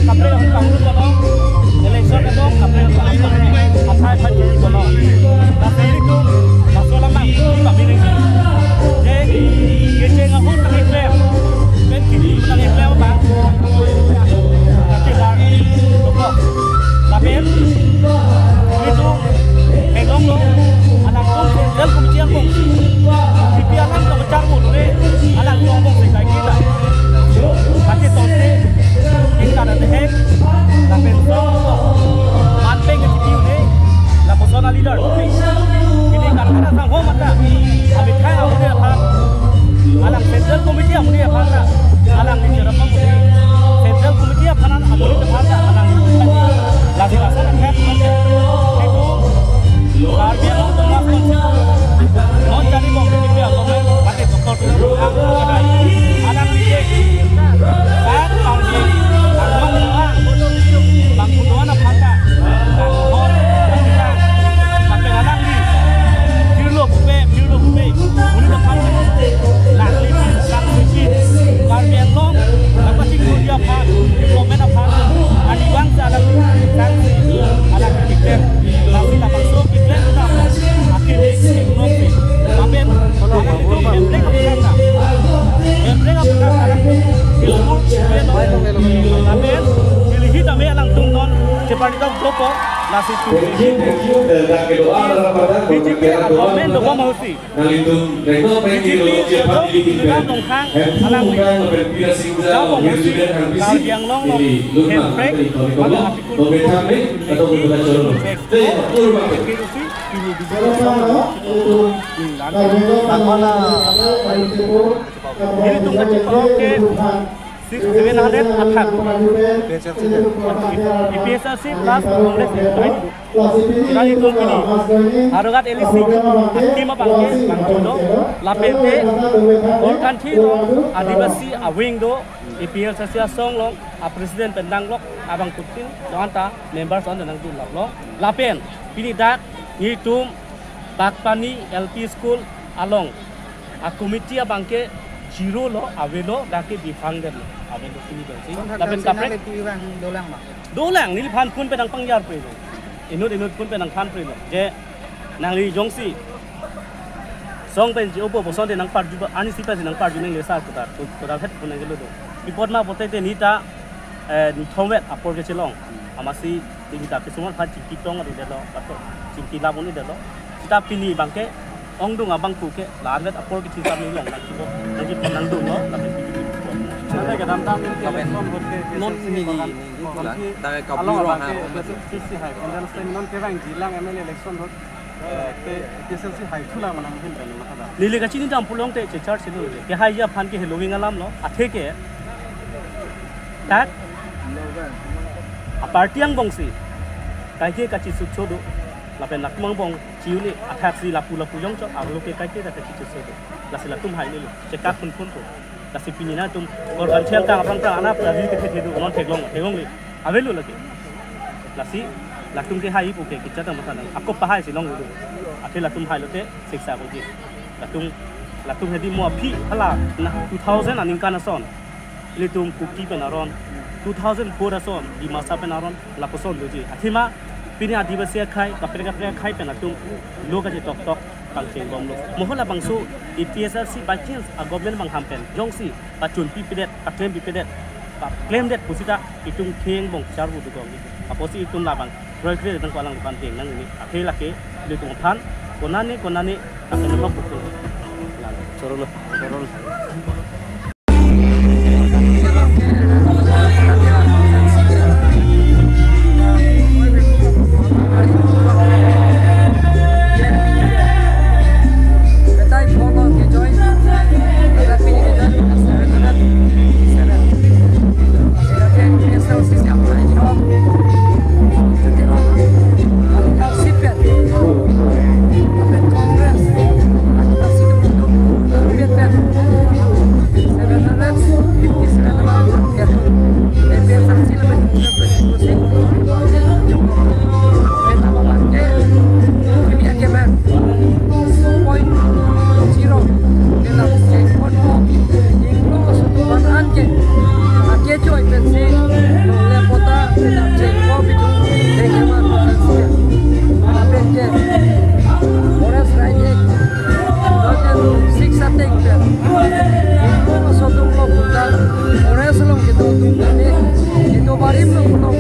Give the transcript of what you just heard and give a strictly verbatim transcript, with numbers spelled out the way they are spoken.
Kaprek ahut pangrum kono, election along kaprek ahut pangrum, athai aphan chini kono. Lasi ilitum laso alam abang kami ningje. Je kecheng ahut nangkeklem, pen kini nangkeklem abang, kachelak dokok. Lapen ilitum theklonglo, alangtum Central Committee angbong, B P alam tong charmu dure, alangtum angbong si kai kita. Pati tonte, ingkar ate hek, lapen song, manpeng ke G P U ne, lapuson a leader. Ini kan ada sanghong mata, amethang amonit aphan, alang Central Committee amonit aphan ta, alang ni cherap amonit, Central Committee aphan amonit aphan ta, alang ni, lasi lason athak, itu, Karbi Anglong Autonomous Council, non jadi bong B J P government, pakai doktor tu, alang ni, kan Karbi, alang ni, bang kudoan aphan ta, bang hon, bang kita, pakai alang ni, Pirlo pupe, pirlo pupe, uli na phan, nangli, nangli, Karbi Anglong, apa sih kuliah apa, development apa, adi bangsa alang, nangli, alang kita, nangli na bangso kita, kita, akhir ekonomi, amen, alang itu, emprek apa kata, emprek apa kata, ilmu, amen, pilih kita me alangtum non, seperti itu, Joko, nasi Thank you, thank you. Dan dak kedoa dalam pada B J P government lo, mau si. Nangtum renggo pengi lo, cepat di ikan. Hem alang ni. Bukan, bukan, tidak sih, udah. Jauh, mau si. Kalau yang long, long. Ini, lu, nah, hemprek, ini, kalau pada kamu, artikel mau betah, nih, atau mau baca dulu. Teh, turun, Bang. Ini di bawah sana, itu. Ini, lantai. Mana? Ini tunggu cepat, oke. Six, seven hundred athak. A P H L C plus Congress joint. Kali itu pini. Howraghat L A C. Akim abangke, bang Chudo. Lapen te, all country lo, Adivasi a wing do, A P H L C asong long, a president pen danglok, abang kutin, do anta, members anta nangdun lap lo. Lapen, pini dak, nelitum, Bakpani L P School along. A committee abangke zero lo, avelo, dak ke bifang det lo, avelo pini bang si. Lapen kaprek dolang ma. Dolang, neliphan phone pen nangpangjar pre lo. Inut inut phone pen nangphan pre lo. Je, nangli jongsi. Song pen je opo, boson de nangparju ba, ani si pen si nangparju nang lesa kutar, kutar het phone nang gelo do. Report ma pote te neta, eh, nithom vet apor kechelong. Amatsi, neta kisumar phan chingki tong adi det lo, bato, chingki lap un-e det lo. Seta pini abangke, ongdung abang puke, la-an vet apor kechisam ni long, nangkibo, nangkibo nangdung lo, lapen pini kibo. Nanti kedamtang nanti election vote ke, non K P S L C ni, program ni, ni, ni, nanti dak ke along kabur abangke, ha, K P S L C hai, pendal stem non kevang jilang M L A election vote, eh, ke K P S L C hai thulang manang hin kan, maka dah. Neli kachini dam pulote, chechar sini, kehai aphan ke heloving alam lo, athe ke, dak, a party angbong si, kaike kachesuk chodo, lapen latum angbong, chi un-e, athak si lapu lapu jongchok, arlo ke kaike dak kachesuk chodo. Lasi latum hai ni lo, chekak phun phun ko. Lasi pini nangtum, korban siang kang aphrang phrang, anak, lasi ke the the do, non theklong, theklong le, avelo lake. Lasi, latum kehai puke, kechat ang masa nang, ako pahai si long do. Athe latum hai lote, siksa ko ji. Latum, latum hedi mo aphi, hala, na, two thousand aningkan ason. Ilitum Kuki pen aron, two thousand four ason, Dimasa pen aron, lapuson doji. Athema, pini Adivasi akhai, kaprek kaprek akhai pen atum, lo kachetok tok, pangcheng bom lo. Mo halabangso, A P H L C by chance, a government bang ham pen, jongsi, pachun pipedet, paklem pipedet, paklem det pusita, itum kheng bong, charbu dugong. Apotsi itum labang, kroikre nang ko alangphan deng nang ini. Athe lake, ilitum aphan, konane, konane, akan lupa pukul. Choro lo, choro lo. Barim lo puno